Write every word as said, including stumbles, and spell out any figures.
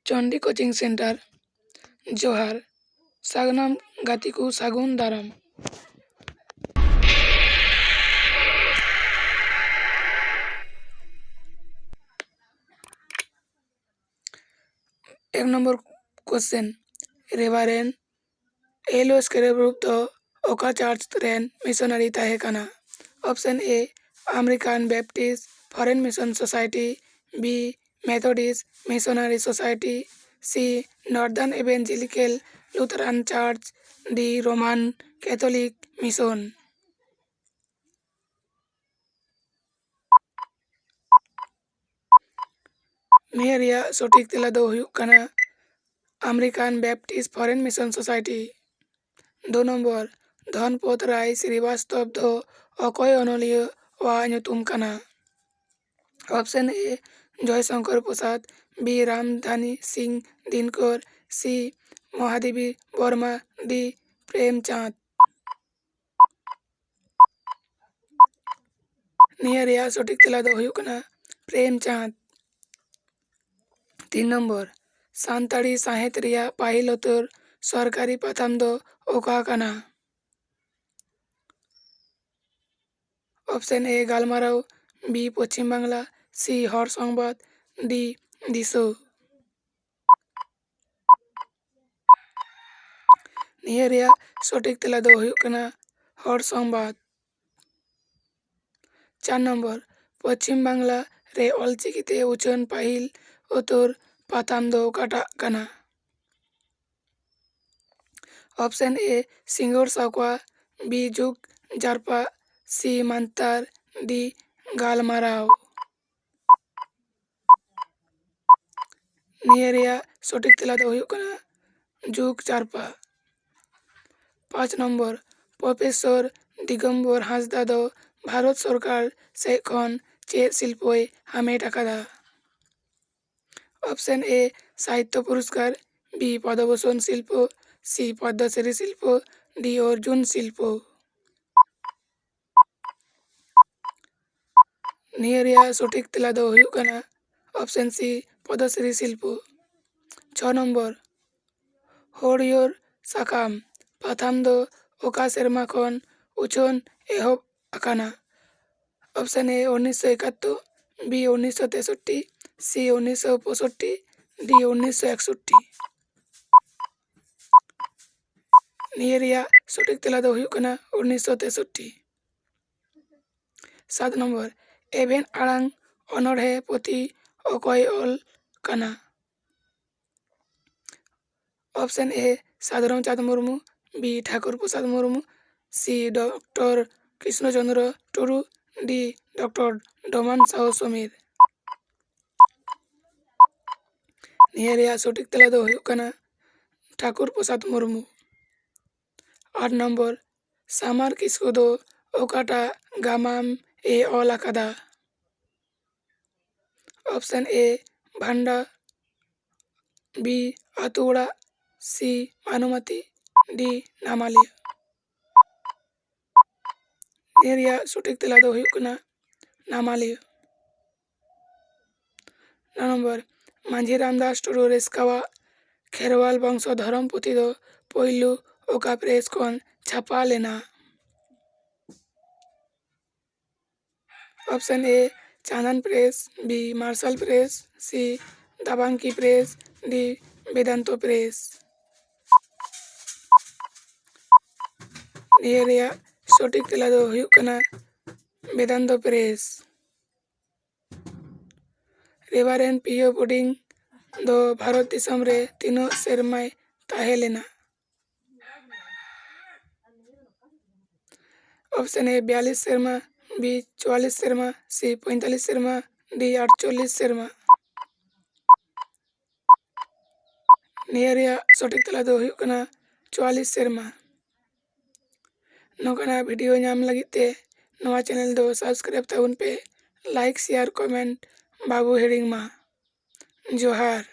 Chandi coaching centre, ᱡᱚᱦᱟᱨ᱾ ᱥᱟᱱᱟᱢ ᱜᱟᱛᱮ ᱠᱚ ᱥᱟᱹᱜᱩᱱ ᱫᱟᱨᱟᱢ᱾ ᱮᱠ ᱱᱚᱢᱵᱚᱨ ᱠᱚᱥᱪᱮᱱ, ᱨᱮᱵᱷᱟᱨᱮᱱᱰ ᱮᱞᱳᱭᱥ ᱠᱨᱮᱵᱨᱩᱯ ᱫᱚ ᱚᱠᱟ ᱪᱟᱨᱪ ᱨᱮᱱ ᱢᱤᱥᱚᱱᱟᱨᱤ ᱛᱟᱦᱮᱸ ᱠᱟᱱᱟ? Option A, American Baptist Foreign Mission Society, B, Methodist Missionary Society, C, Northern Evangelical Lutheran Church, D, Roman Catholic mission. ᱱᱤᱭᱟᱹ ᱨᱮᱭᱟᱜ ᱥᱚᱴᱷᱤᱠ ᱛᱮᱞᱟ ᱫᱚ ᱦᱩᱭᱩᱜ ᱠᱟᱱᱟ American Baptist Foreign Mission Society. ᱫᱩ ᱱᱚᱢᱵᱚᱨ, ᱫᱷᱚᱱᱯᱚᱛ ᱨᱟᱭ ᱥᱨᱤᱵᱟᱥᱛᱚᱵ ᱫᱚ ᱚᱠᱚᱭ ᱚᱱᱚᱞᱤᱭᱟᱹᱣᱟᱜ ᱧᱩᱛᱩᱢ ᱠᱟᱱᱟ? Option A, Jaishankar Prasad, B, Ramdhari Singh Dinkar, C, Mahadevi Verma, D, Premchand. ᱱᱤᱭᱟᱹ ᱨᱮᱭᱟᱜ ᱥᱚᱴᱷᱤᱠ ᱛᱮᱞᱟ ᱫᱚ ᱦᱩᱭᱩᱜ ᱠᱟᱱᱟ ᱯᱨᱮᱢᱪᱟᱸᱫᱽ᱾ ᱛᱤᱱ ᱱᱚᱢᱵᱚᱨ, ᱥᱟᱱᱛᱟᱲᱤ ᱥᱟᱶᱦᱮᱫ ᱨᱮᱭᱟᱜ ᱯᱟᱹᱦᱤᱞ ᱩᱛᱟᱹᱨ ᱥᱚᱨᱠᱟᱨᱤ ᱯᱟᱛᱷᱟᱢ ᱫᱚ ᱚᱠᱟ ᱠᱟᱱᱟ? ᱚᱯᱥᱮᱱ ᱮ, ᱜᱟᱞᱢᱟᱨᱟᱣ, ᱵᱤ, ᱯᱚᱪᱷᱤᱢ ᱵᱟᱝᱞᱟ, ᱥᱤ, ᱦᱚᱲ ᱥᱚᱝᱵᱟᱫ, ᱰᱤ, ᱫᱤᱥᱟᱹ᱾ ᱱᱤᱭᱟᱹ ᱨᱮᱭᱟᱜ ᱥᱚᱴᱷᱤᱠ ᱛᱮᱞᱟ ᱫᱚ ᱦᱩᱭᱩᱜ ᱠᱟᱱᱟ ᱦᱚᱲ ᱥᱚᱝᱵᱟᱫ᱾ ᱪᱟᱨ ᱱᱚᱢᱵᱚᱨ, ᱯᱚᱪᱷᱤᱢ ᱵᱟᱝᱞᱟ ᱨᱮ ᱚᱞᱪᱤᱠᱤ ᱛᱮ ᱩᱪᱷᱟᱹᱱ ᱯᱟᱹᱦᱤᱞ ᱩᱛᱟᱹᱨ ᱯᱟᱛᱷᱟᱢ ᱫᱚ ᱚᱠᱟᱴᱟᱜ ᱠᱟᱱᱟ? ᱚᱯᱥᱮᱱ ᱮ, ᱥᱤᱸᱜᱟᱹᱲ ᱥᱟᱠᱣᱟ, ᱵᱤ, ᱡᱩᱜᱽ ᱡᱟᱨᱯᱟ, ᱥᱤ, ᱢᱟᱱᱛᱟᱨ, ᱰᱤ, ᱜᱟᱞᱢᱟᱨᱟᱣ᱾ ᱱᱤᱭᱟᱹ ᱨᱮᱭᱟᱜ ᱥᱚᱴᱷᱤᱠ ᱛᱮᱞᱟ ᱫᱚ ᱦᱩᱭᱩᱜ ᱠᱟᱱᱟ ᱡᱩᱜᱽ ᱡᱟᱨᱯᱟ᱾ ᱯᱟᱸᱪ ᱱᱚᱢᱵᱚᱨ, ᱯᱨᱚᱯᱷᱮᱥᱚᱨ ᱫᱤᱜᱚᱢᱵᱚᱨ ᱦᱟᱸᱥᱫᱟ ᱫᱚ ᱵᱷᱟᱨᱚᱛ ᱥᱚᱨᱠᱟᱨ ᱥᱮᱫ ᱠᱷᱚᱱ ᱪᱮᱫ ᱥᱤᱞᱯᱚᱭ ᱦᱟᱢᱮᱴ ᱟᱠᱟᱫᱟ? ᱚᱯᱥᱮᱱ ᱮ, ᱥᱟᱦᱤᱛᱛᱚ ᱯᱩᱨᱚᱥᱠᱟᱨ, ᱵᱤ, ᱯᱚᱫᱽᱢᱚᱵᱷᱩᱥᱚᱱ ᱥᱤᱞᱯᱚ, ᱥᱤ, ᱯᱚᱫᱽᱢᱚᱥᱨᱤ ᱥᱤᱞᱯᱚ, ᱰᱤ, ᱚᱨᱡᱩᱱ ᱥᱤᱞᱯᱚ᱾ ᱱᱤᱭᱟᱹ ᱨᱮᱭᱟᱜ ᱥᱚᱴᱷᱤᱠ ᱛᱮᱞᱟ ᱫᱚ ᱦᱩᱭᱩᱜ ᱠᱟᱱᱟ ᱚᱯᱥᱮᱱ ᱥᱤ, ᱯᱚᱫᱽᱢᱚᱥᱨᱤ ᱥᱤᱞᱯᱚ᱾ ᱪᱷᱚ ᱱᱚᱢᱵᱚᱨ, ᱦᱚᱲᱭᱚᱨ ᱥᱟᱠᱟᱢ ᱯᱟᱛᱷᱟᱢ ᱫᱚ ᱚᱠᱟ ᱥᱮᱨᱢᱟ ᱠᱷᱚᱱ ᱩᱪᱷᱟᱹᱱ ᱮᱦᱚᱵ ᱟᱠᱟᱱᱟ? ᱚᱯᱥᱮᱱ ᱮ, ᱩᱱᱤᱥᱥᱚ ᱮᱠᱟᱛᱛᱳᱨ, ᱵᱤ, ᱩᱱᱤᱥᱥᱚ ᱛᱮᱥᱚᱴᱴᱤ, ᱥᱤ, ᱩᱱᱤᱥᱥᱚ ᱯᱚᱸᱭᱥᱚᱴᱴᱤ, ᱰᱤ, ᱩᱱᱤᱥᱥᱚ ᱮᱠᱥᱚᱴᱴᱤ᱾ ᱱᱤᱭᱟᱹ ᱨᱮᱭᱟᱜ ᱥᱚᱴᱷᱤᱠ ᱛᱮᱞᱟ ᱫᱚ ᱦᱩᱭᱩᱜ ᱠᱟᱱᱟ ᱩᱱᱤᱥᱥᱚ ᱛᱮᱥᱚᱴᱴᱤ᱾ ᱥᱟᱛ ᱱᱚᱢᱵᱚᱨ, ᱮᱵᱷᱮᱱ ᱟᱲᱟᱝ ᱚᱱᱚᱬᱦᱮ ᱯᱩᱛᱷᱤ ᱚᱠᱚᱭ ᱚᱞ ᱠᱟᱱᱟ? ᱚᱯᱥᱮᱱ ᱮ, ᱥᱟᱫᱷᱩ ᱨᱟᱢᱪᱟᱸᱫᱽ ᱢᱩᱨᱢᱩ, ᱵᱤ, ᱴᱷᱟᱠᱩᱨ ᱯᱨᱚᱥᱟᱫᱽ ᱢᱩᱨᱢᱩ, ᱥᱤ, ᱰᱚᱠᱴᱚᱨ ᱠᱨᱤᱥᱱᱚ ᱪᱚᱸᱫᱽᱨᱚ ᱴᱩᱰᱩ, ᱰᱤ, ᱰᱚᱠᱴᱚᱨ ᱰᱚᱢᱟᱱ ᱥᱟᱦᱩ ᱥᱚᱢᱤᱨ᱾ ᱱᱤᱭᱟᱹ ᱨᱮᱭᱟᱜ ᱥᱚᱴᱷᱤᱠ ᱛᱮᱞᱟ ᱫᱚ ᱦᱩᱭᱩᱜ ᱠᱟᱱᱟ ᱴᱷᱟᱠᱩᱨ ᱯᱨᱚᱥᱟᱫᱽ ᱢᱩᱨᱢᱩ᱾ ᱟᱴ ᱱᱚᱢᱵᱚᱨ, ᱥᱟᱢᱟᱨ ᱠᱤᱥᱠᱩ ᱫᱚ ᱚᱠᱟᱴᱟᱜ ᱜᱟᱢᱟᱢ ᱮ ᱚᱞ ᱟᱠᱟᱫᱟ? ᱚᱯᱥᱮᱱ ᱮ, ᱵᱷᱟᱱᱰᱟ, ᱵᱤ, ᱟᱹᱛᱩ ᱚᱲᱟᱜ, ᱥᱤ, ᱢᱟᱱᱩᱢᱟᱛᱤ, ᱰᱤ, ᱱᱟᱢᱟᱞᱤᱭᱟᱹ᱾ ᱱᱤᱭᱟᱹ ᱨᱮᱭᱟᱜ ᱥᱚᱴᱷᱤᱠ ᱛᱮᱞᱟ ᱫᱚ ᱦᱩᱭᱩᱜ ᱠᱟᱱᱟ ᱱᱟᱢᱟᱞᱤᱭᱟᱹ᱾ ᱱᱚ ᱱᱚᱢᱵᱚᱨ, ᱢᱟᱹᱡᱷᱤ ᱨᱟᱢᱫᱟᱥ ᱴᱩᱰᱩ ᱨᱮᱥᱠᱟᱣᱟᱜ ᱠᱷᱮᱨᱣᱟᱞ ᱵᱚᱝᱥᱚ ᱫᱷᱚᱨᱚᱢ ᱯᱩᱛᱷᱤ ᱫᱚ ᱯᱳᱭᱞᱳ ᱚᱠᱟ ᱯᱨᱮᱥ ᱠᱷᱚᱱ ᱪᱷᱟᱯᱟ ᱞᱮᱱᱟ? ᱚᱯᱥᱮᱱ ᱮ, ᱪᱟᱸᱫᱟᱱ ᱯᱨᱮᱥ, ᱵᱤ, ᱢᱟᱨᱥᱟᱞ ᱯᱨᱮᱥ, ᱥᱤ, ᱫᱟᱵᱟᱝᱠᱤ ᱯᱨᱮᱥ, ᱰᱤ, ᱵᱮᱫᱟᱱᱛᱚ ᱯᱨᱮᱥ᱾ ᱱᱤᱭᱟᱹ ᱨᱮᱭᱟᱜ ᱥᱚᱴᱷᱤᱠ ᱛᱮᱞᱟ ᱫᱚ ᱦᱩᱭᱩᱜ ᱠᱟᱱᱟ ᱵᱮᱫᱟᱱᱛᱚ ᱯᱨᱮᱥ᱾ ᱨᱮᱵᱷᱟᱨᱮᱱᱰ ᱯᱤᱭᱳ ᱵᱳᱰᱤᱝ ᱫᱚ ᱵᱷᱟᱨᱚᱛ ᱫᱤᱥᱚᱢ ᱨᱮ ᱛᱤᱱᱟᱹᱜ ᱥᱮᱨᱢᱟᱭ ᱛᱟᱦᱮᱸ ᱞᱮᱱᱟ? ᱚᱯᱥᱮᱱ ᱮ, ᱵᱤᱭᱟᱞᱞᱤᱥ ᱥᱮᱨᱢᱟ, ᱵᱤ, ᱪᱩᱣᱟᱞᱞᱤᱥ ᱥᱮᱨᱢᱟ, ᱥᱤ, ᱯᱚᱸᱭᱛᱟᱞᱞᱤᱥ ᱥᱮᱨᱢᱟ, ᱰᱤ, ᱟᱴᱪᱚᱞᱞᱤᱥ ᱥᱮᱨᱢᱟ᱾ ᱱᱤᱭᱟᱹ ᱨᱮᱭᱟᱜ ᱥᱚᱴᱷᱤᱠ ᱛᱮᱞᱟ ᱫᱚ ᱦᱩᱭᱩᱜ ᱠᱟᱱᱟ ᱪᱩᱣᱟᱞᱞᱤᱥ ᱥᱮᱨᱢᱟ᱾ ᱱᱚᱝᱠᱟᱱᱟᱜ ᱵᱷᱤᱰᱤᱭᱳ ᱧᱟᱢ ᱞᱟᱹᱜᱤᱫ ᱛᱮ ᱱᱚᱣᱟ ᱪᱮᱱᱮᱞ ᱫᱚ ᱥᱟᱵᱥᱠᱨᱟᱭᱤᱵ ᱛᱟᱵᱚᱱ ᱯᱮ, ᱞᱟᱭᱤᱠ, ᱥᱮᱭᱟᱨ, ᱠᱚᱢᱮᱱᱴ ᱵᱟᱵᱚ ᱦᱤᱲᱤᱧ ᱢᱟ᱾ ᱡᱚᱦᱟᱨ᱾